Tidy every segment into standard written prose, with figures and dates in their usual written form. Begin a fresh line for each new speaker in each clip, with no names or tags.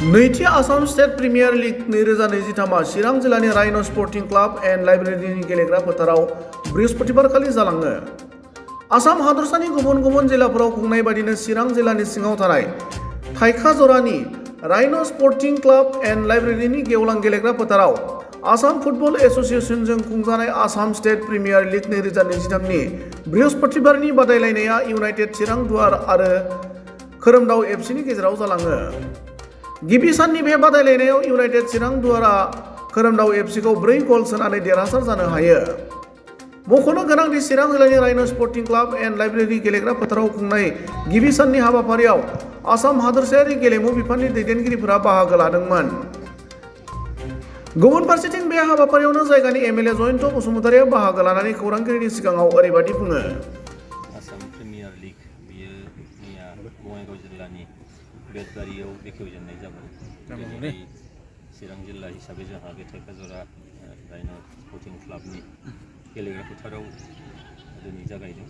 नैथि Assam state premier league 2023 चिरां जिल्लानि राइन' स्पर्टिं क्लाब एन्ड लाइब्रेरिनि गेलेग्रा फोथाराव बृहस्पतिबारखालि जालाङो। आसाम हादरसानि गुबुन गुबुन जिल्लाफोराव खुंनाय बादिनो चिरां जिल्लानि सिङाव थानाय थाइखाजरानि राइन' स्पर्टिं क्लाब एन्ड लाइब्रेरिनि गेवलां गेलेग्रा फोथाराव आसाम फुटबल एसोसिएशनजों खुंजानाय आसाम स्टेट प्रिमियार लीग 2023 नि बृहस्पतिबारनि बादायलायनाया इउनाइटेड चिरां दुवार आरो खोरोमदाव एफसिनि गेजेराव जालाङो। गिबि साननि बे बादायलायनायाव इउनाइटेड चिरां दुवारा खोरोमदाव एफसिखौ 4 गल सोनानै देरहासार जानो हायो। मख'नो गोनांदि चिरां जिल्लानि राइन' स्पर्टिं क्लाब एन्ड लाइब्रेरि गेलेग्रा फोथाराव खुंनाय गिबि साननि हाबाफारियाव आसाम हादोरसायारि गेलेमु बिफाननि दैदेनगिरिफोरा बाहागो लादोंमोन। गुबुन फारसेथिं बे हाबाफारियावनो जायगानि एमएलए जयन्त बसुमतारिया बाहागो लानानै खौरांगिरिनि सिगाङाव ओरैबायदि बुङो।
आसाम प्रिमियार लीग बियो मैया बङाइगाव जिल्लानि बेटबारियाव बेखेवजेननाय जाबाय। दिनै चिरां जिल्ला हिसाबै जोंहा बे थाइखाजरा राइन' स्पर्टिं क्लाबनि गेलेग्रा फोथाराव दिनै जागायदों।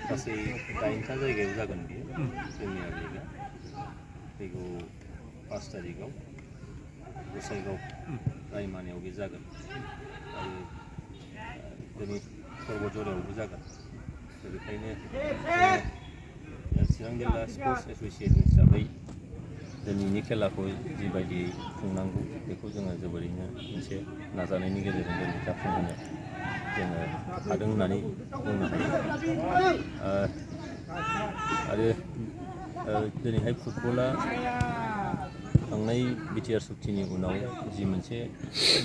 गासै 8था जायगायाव जागोन बियो प्रिमियार लीगआ। फैगौ 5 तारिखआव गसाइगाव रायमानायाव बे जागोन आरो दिनै करबजरायावबो जागोन। बेनिखायनो चिरां जिल्ला स्पर्ट्स एसोसिएशन हिसाबै दिनैनि खेलाखौ जिबायदि खुंनांगौ बेखौ जोङो जोबोरैनो मोनसे नाजानायनि गेजेरजों दिनै जाफुंहोनो जोङो हादों होननानै बुंनो हायो। आरो दिनैहाय फुटबला थांनाय बिटिआर सुक्तिनि उनाव जि मोनसे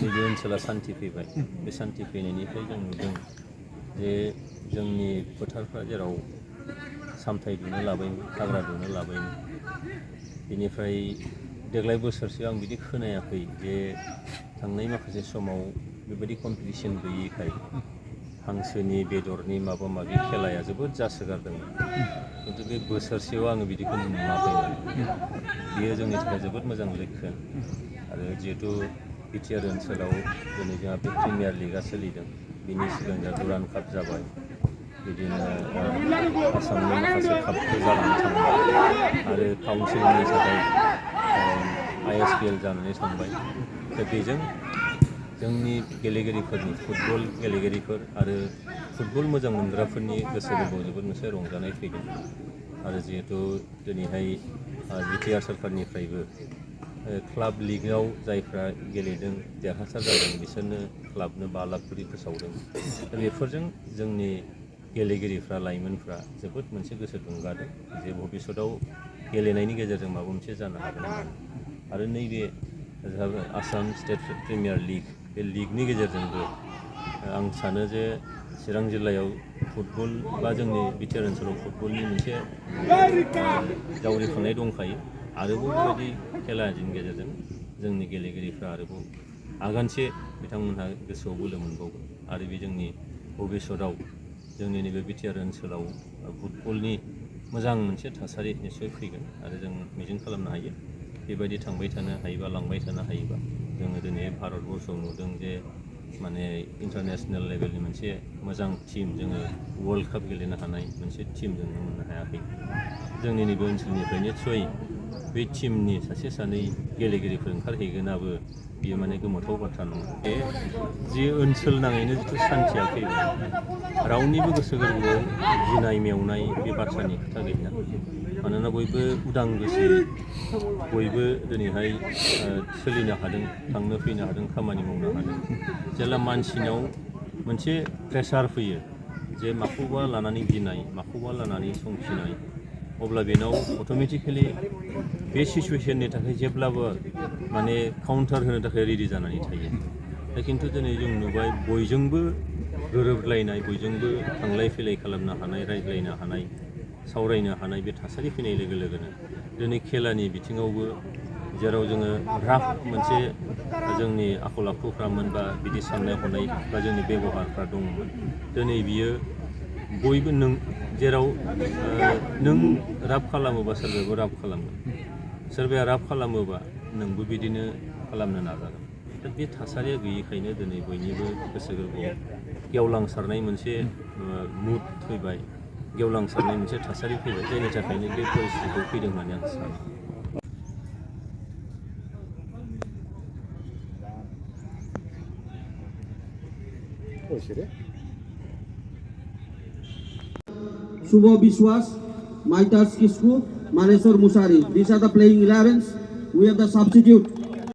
नैबे ओनसोला सान्थि फैबाय, बे सान्थि फैनायनिफ्राय जों नुदों जे जोंनि फोथारफ्रा जेराव सामथाय दुनो लाबायमोन, हाग्रा दुनो लाबायमोन, बेनिफ्राय देग्लाय बोसोरसेआव आं बिदि खोनायाखै जे थांनाय माखासे समाव बेबायदि कम्पिटिसन गैयैखाय हांसोनि बेदरनि माबा माबि खेलाया जोबोद जासोगारदोंमोन। खिन्थु बे बोसोरसेयाव आङो बिदिखौ नुवाखैमोन। बेयो जोंनि थाखाय जोबोद मोजां लैखोन। आरो जिहेतु बिटिआर ओनसोलाव दिनै जोंहा बे प्रिमियार लीगआ सोलिदों, बिनि सिगां जोंहा दुरान्ड काप जाबाय, बिदिनो आसामनि माखासे कापफोर जानानै थांबाय आरो काउन्सिलनि थाखाय ISPL जानानै थांबाय। दा बेजों जोंनि गेलेगिरिफोरनि फुटबल गेलेगिरिफोर आरो फुटबल मोजां मोनग्राफोरनि गोसो गोरबोआव जोबोद मोनसे रंजानाय फैदों। आरो जिहेतु दिनैहाय बिटिआर सरकारनिफ्रायबो क्लाब लीगआव जायफ्रा गेलेदों देरहासार जादों बिसोरनो क्लाबनो 5 लाख करि फोसावदों। दा बेफोरजों जोंनि गेलेगिरिफ्रा लाइमोनफ्रा जोबोद मोनसे गोसो दुंगादों जे भबिष्यतआव गेलेनायनि गेजेरजों माबा मोनसे जानो हागोन होननानै। आरो नैबे आसाम स्टेट प्रिमियार लीग, बे लीगनि गेजेरजोंबो आं सानो जे चिरां जिल्लायाव फुटबल बा जोंनि बिटिआर ओनसोलाव फुटबलनि मोनसे जावरिखांनाय दंखायो। आरोबाव बेबायदि खेलानि गेजेरजों जोंनि गेलेगिरिफ्रा आरोबाव आगानसे बिथांमोनहा गोसोआव बोलो मोनबावगोन आरो बे जोंनि भबिष्यतआव जोंनि नैबे बिटिआर ओनसोलाव फुटबलनि मोजां मोनसे थासारि निस्सय फैगोन। आरो जों मिजिं खालामनो हायो बेबायदि थांबाय थानो हायोबा, लांबाय थानो हायोबा जोङो दिनै भारतबर्षआव नुदों जे माने इन्टारनेसनेल लेभेलनि मोनसे मोजां टीम जोङो वर्ल्ड काप गेलेनो हानाय मोनसे टीम जों मोननो हायाखै। जोंनि नैबे ओनसोलनिफ्राय निस्सय बे टीमनि सासे सानै गेलेगिरिफोर ओंखारहैगोनाबो बियो माने गोमोथाव बाथ्रा नङा। बे जि ओनसोल नाङैनो जिथु सान्थिया फैबाय, रावनिबो गोसो गोरबोआव गिनाय मेवनाय बे बाथ्रानि खोथा गैया। मानोना बयबो उदां गोसोयै बयबो दिनैहाय सोलिनो हादों, थांनो फैनो हादों, खामानि मावनो हादों। जेब्ला मानसिनाव मोनसे प्रेसार फैयो जे माखौबा लानानै गिनाय, माखौबा लानानै संखिनाय, अब्ला बेनाव अट'मेटिकेलि बे सिचुवेसननि थाखाय जेब्लाबो माने काउन्टार होनो थाखाय रेडि जानानै थायो। दा खिन्थु दिनै जों नुबाय बयजोंबो गोरोबलायनाय, बयजोंबो थांलाय फैलाय खालामनो हानाय, रायज्लायनो हानाय, सावरायनो हानाय बे थासारि फैनाय लोगो लोगोनो दिनै खेलानि बिथिङावबो जेराव जोङो राफ मोनसे जोंनि आखल आखुफ्रामोन बा बिदि साननाय हनाय बा जोंनि बेब'हारफ्रा दंमोन, दिनै बियो बयबो नों जेराव नों राफ खालामोबा सोरबायाबो राफ खालामगोन, सोरबाया राफ खालामोबा नोंबो बिदिनो खालामनो नाजागोन। दा बे थासारिया गैयैखायनो दिनै बयनिबो गोसो गोरबोआव गेवलांसारनाय मोनसे मुड फैबाय, गेवलांसारनाय मोनसे थासारि फैबाय, जायनि थाखायनो बे परिस्थितिखौ फैदों होननानै आं सानो।
Subho Biswas, Maitas Kisku, Maneswar Musari. These are the playing 11s. We have the substitute